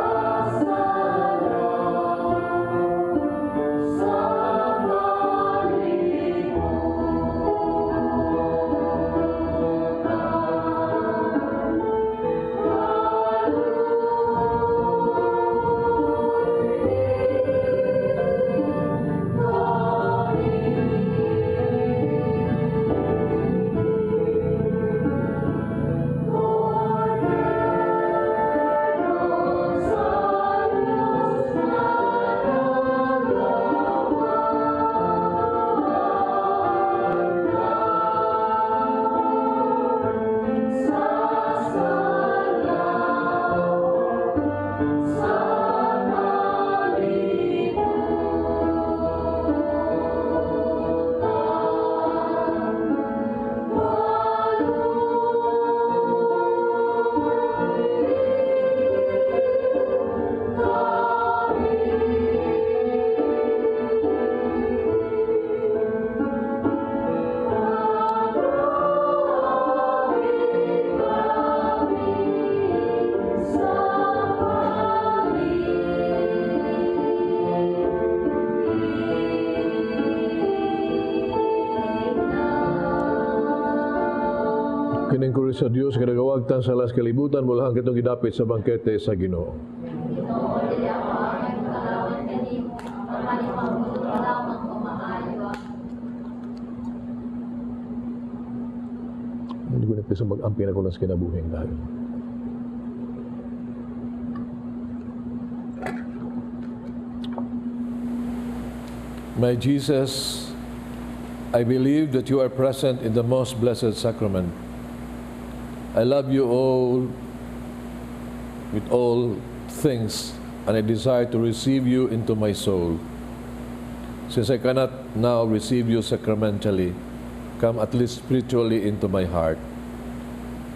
Kining kuro sa Dios nga nagawagtan sa las kalibutan, mulahan kitong gidapit sa bangkete sa Ginoo. Ginoo, dili ako angay mokalawat kanimo, apan ipamuot lamang og maayo ang Hindi ko na piso mag-amping ako lang sa kinabuhing dahil. My Jesus, I believe that you are present in the most blessed sacrament. I love you all with all things, and I desire to receive you into my soul. Since I cannot now receive you sacramentally, come at least spiritually into my heart.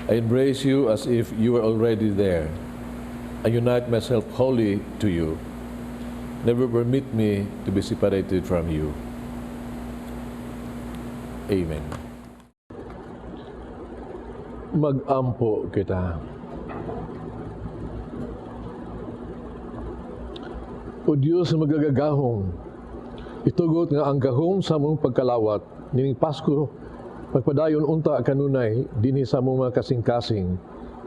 I embrace you as if you were already there. I unite myself wholly to you. Never permit me to be separated from you. Amen. Mag-ampo kita. O Diyos na magagagahom, itugot nga ang gahom sa among pagkalawat nining Pasko, magpadayon unta kanunay dinhi sa among mga kasing-kasing.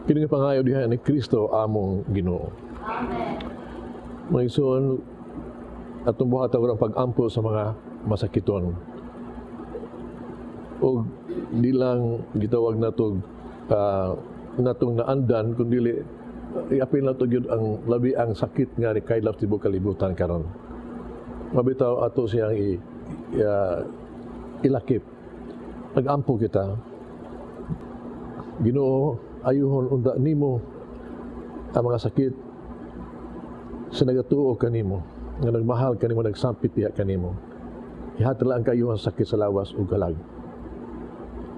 Kini nga pangayo diha ni Kristo among Ginoo. Amen. Mga igsoon, atong buhaton ang pag-ampo sa mga masakiton. Og di lang gitawag natog natong naandan, kundi iapil nato gyud ang labi ang sakit nga ni kaylap tibuok kalibutan karon. Mabitaw ato siyang ilakip. Nag-ampo kita. Ginoo, ayuhon unta nimo ang mga sakit sa nagatuo kanimo, nga nagmahal kanimo, nagsampit diha kanimo. Ihatag lang kayuhan sakit sa lawas ug kalag.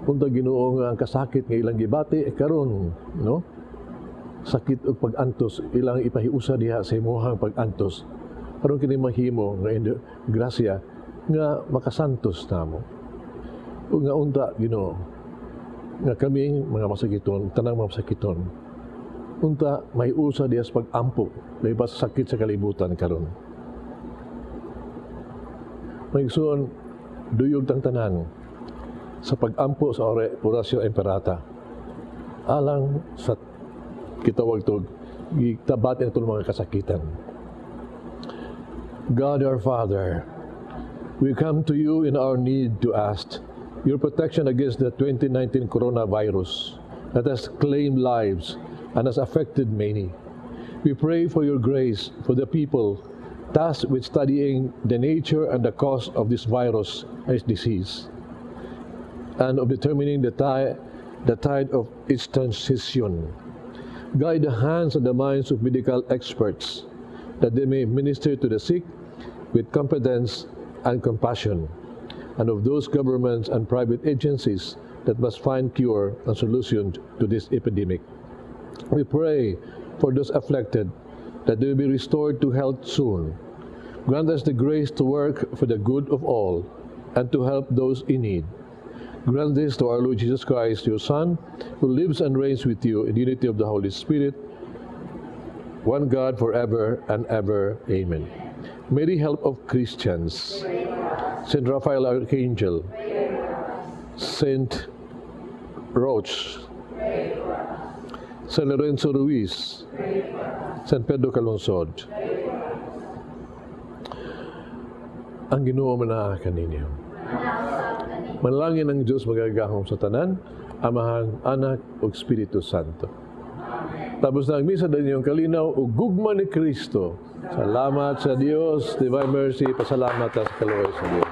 Unta Ginoo nga ang kasakit nga ilang gibati karon, no? Sakit ug pag-antos ilang ipahiusa diha sa imuhang pag-antos. Karon kini mahimo nga grasya nga makasantos namo. Ug nga unta Ginoo nga kami mga masakiton, tanang mga masakiton, unta mahiusa diha sa pag-ampo lahi pa sa sakit sa kalibutan karon. Mga igsoon, duyog tang tanan sa pag-ampo sa Oratio Imperata alang sa kitawag tog gitabat nato mga kasakitan. God our Father, we come to you in our need to ask your protection against the 2019 coronavirus that has claimed lives and has affected many. We pray for your grace for the people tasked with studying the nature and the cause of this virus and its disease, and of determining the tide of its transition. Guide the hands and the minds of medical experts that they may minister to the sick with competence and compassion, and of those governments and private agencies that must find cure and solution to this epidemic. We pray for those afflicted that they will be restored to health soon. Grant us the grace to work for the good of all and to help those in need. Grant this to our Lord Jesus Christ, your Son, who lives and reigns with you in the unity of the Holy Spirit, one God forever and ever. Amen. Mary, help of Christians. Saint Raphael Archangel, Saint Roch, Saint Lorenzo Ruiz, San Pedro Calungsod. Ang Ginoo manaa kaninyo. Manalangin ang Diyos magagahom sa tanan, Amahan, Anak, ug Espiritu Santo. Tapos na ang misa inyong kalinaw ug gugma ni Kristo. Salamat sa Dios, Divine Mercy, pasalamat sa kaluoy sa Dios.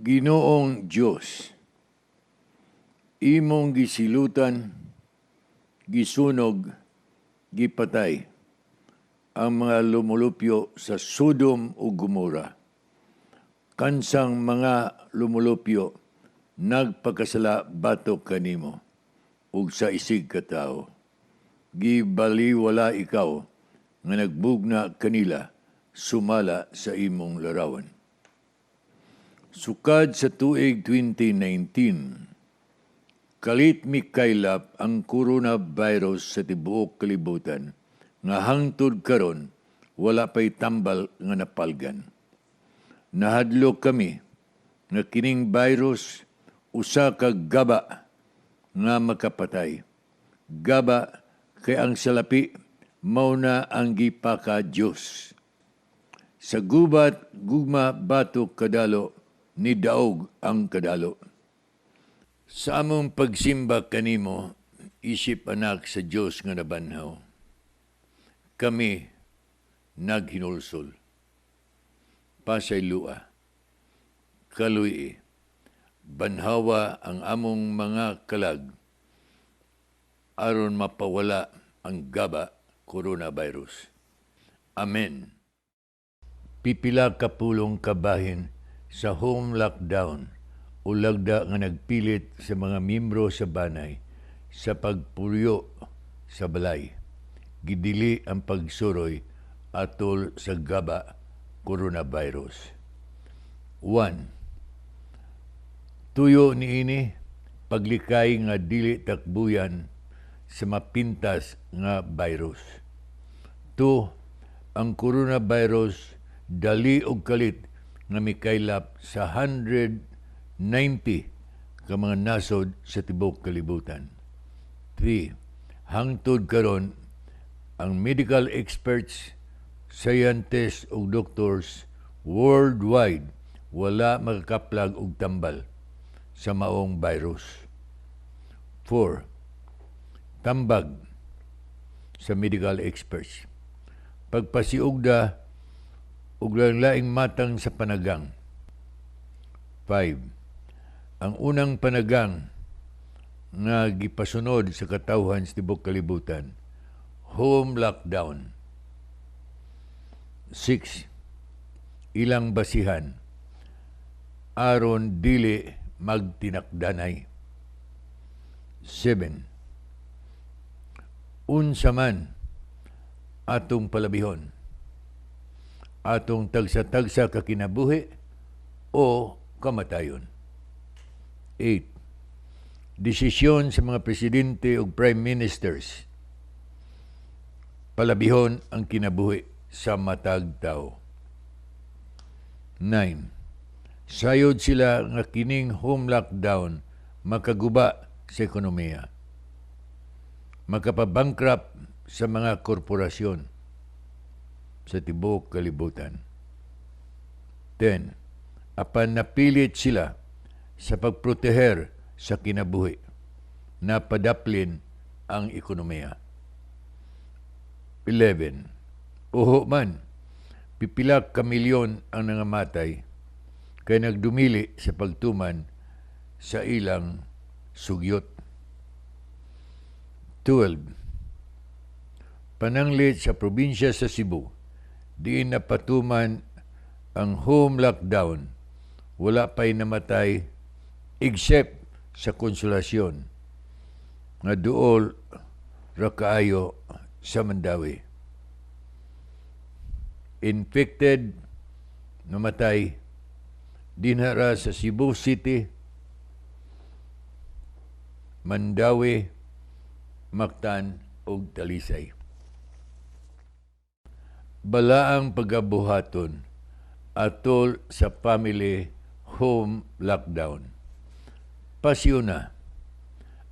Ginoong Dios, imong gisilutan, gisunog, gipatay ang mga lumulupyo sa Sodom ug Gomora. Kansang mga lumulupyo nagpakasala batok kanimo ug sa isig katawo. Gibaliwala ikaw nga nagbugna kanila sumala sa imong larawan. Sukad sa tuig 2019, kalit mikaylap ang coronavirus sa tibuok kalibutan nga hangtod karon wala pay tambal nga napalgan. Nahadlok kami nga kining virus usa ka gaba nga makapatay. Gaba kay ang salapi mao na ang gipaka Dios. Sa gubat gugma batok kadalo, ni daog ang kadalo. Sa among pagsimba kanimo, isip anak sa Dios nga nabanhaw, kami naghinulsol. Pasaylua, kaluy-i, banhawa ang among mga kalag aron mapawala ang gaba coronavirus. Amen. Pipila ka pulong kabahin sa home lockdown o lagda nga nagpilit sa mga miyembro sa banay sa pagpuyo sa balay. Gidili ang pagsuroy atol sa gaba coronavirus. 1. Tuyo niini paglikay nga dili takbuyan sa mapintas nga virus. 2. Ang coronavirus dali og kalit nga mikaylap sa 190 ka mga nasod sa tibuok kalibutan. 3. Hangtod karon ang medical experts, scientists ug doctors worldwide wala makakaplag og tambal sa maong virus. 4. Tambag sa medical experts. Pagpasiugda og laing matang sa panagang. 5. Ang unang panagang nga gipasunod sa katawhan sa tibuok kalibutan, home lockdown. 6. Ilang basihan aron dili magtinakdanay. 7. Unsa man atong palabihon, atong tagsa-tagsa ka kinabuhi o kamatayon. 8. Desisyon sa mga presidente ug prime ministers, palabihon ang kinabuhi sa matag tao. 9. Sayod sila nga kining home lockdown makaguba sa ekonomiya, makapabankrupt sa mga korporasyon sa tibuok kalibutan. 10. Apan napilit sila sa pagproteher sa kinabuhi, napadaplin ang ekonomiya. 11. Uho man, pipila ka milyon ang nangamatay kay nagdumili sa pagtuman sa ilang sugyot. 12. Pananglit sa probinsya sa Cebu, diin napatuman ang home lockdown, wala pa'y namatay except sa Konsolasyon nga duol ra kaayo sa Mandaue. Infected namatay dinha ra sa Cebu City, Mandaue, Mactan ug Talisay. Balaang pagabuhaton atol sa family home lockdown. Pasyona,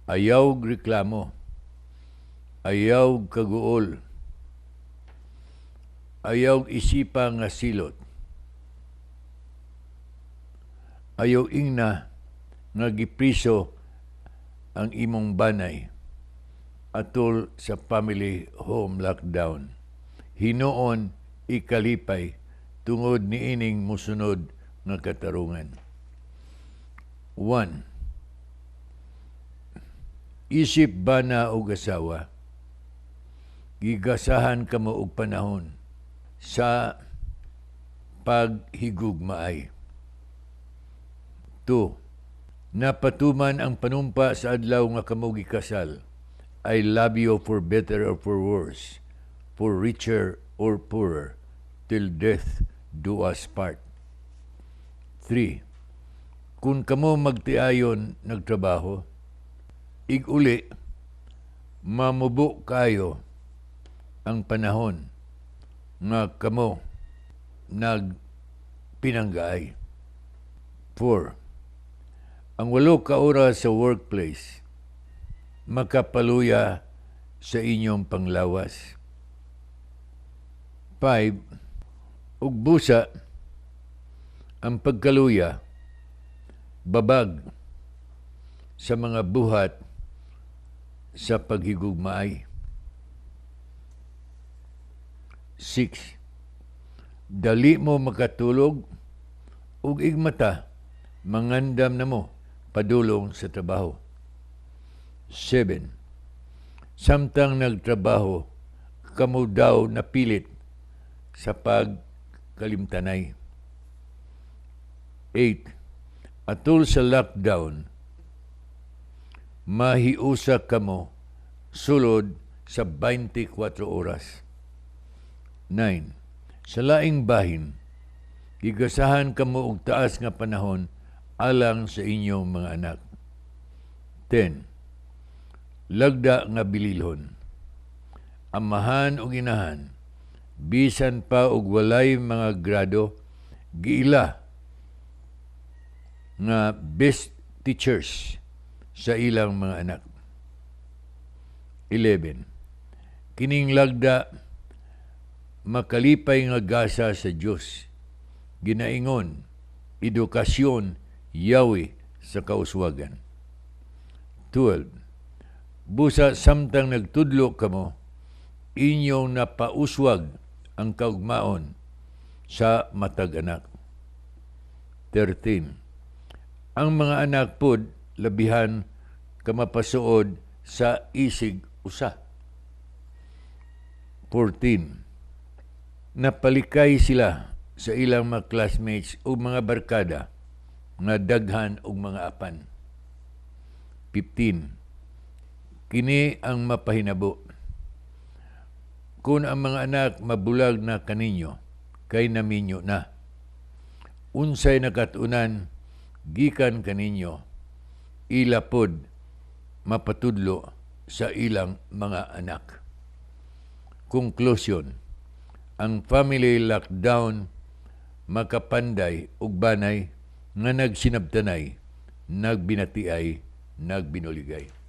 ayaw reklamo, ayaw kaguol, ayaw isipa nga silot, ayaw ingna nga gipriso ang imong banay atol sa family home lockdown. Hinuon ikalipay tungod niining musunod nga katarungan. 1. Isip bana og asawa, gigasahan kamo og panahon sa paghigugmaay. 2. Napatuman ang panumpa sa adlaw nga kamo gikasal. I love you for better or for worse, for richer or poorer, till death do us part. 3. Kung kamo magtiayon nagtrabaho, iguli, mamubo kayo ang panahon nga kamo nagpinanggaay. 4. Ang 8 ka oras sa workplace makapaluya sa inyong panglawas. 5. Ug busa ang pagkaluya babag sa mga buhat sa paghigugmaay. 6. Dali mo makatulog ug igmata mangandam na mo padulong sa trabaho. 7. Samtang nagtrabaho, kamo daw napilit sa pagkalimtanay. 8. Atol sa lockdown, mahiusa kamo sulod sa 24 oras. 9. Sa laing bahin, gigasahan kamo og taas nga panahon alang sa inyong mga anak. 10. Lagda nga bililhon. Amahan ug inahan, bisan pa og walay mga grado, giila nga best teachers sa ilang mga anak. 11. Kining lagda makalipay nga gasa sa Dios. Ginaingon, edukasyon yawi sa kauswagan. 12. Busa samtang nagtudlo kamo, inyong napauswag ang kaugmaon sa matag anak. 13. Ang mga anak pod labihan kamapasuod sa isig usa. 14. Napalikay sila sa ilang mga classmates o mga barkada nga daghan og mga apan. 15. Kini ang mapahinabo. Kung ang mga anak mabulag na kaninyo, kay naminyo na. Unsay nakatunan gikan kaninyo, ila pod mapatudlo sa ilang mga anak. Conclusion, ang family lockdown makapanday ug banay nga nagsinabtanay, nagbinatiay, nagbinuligay.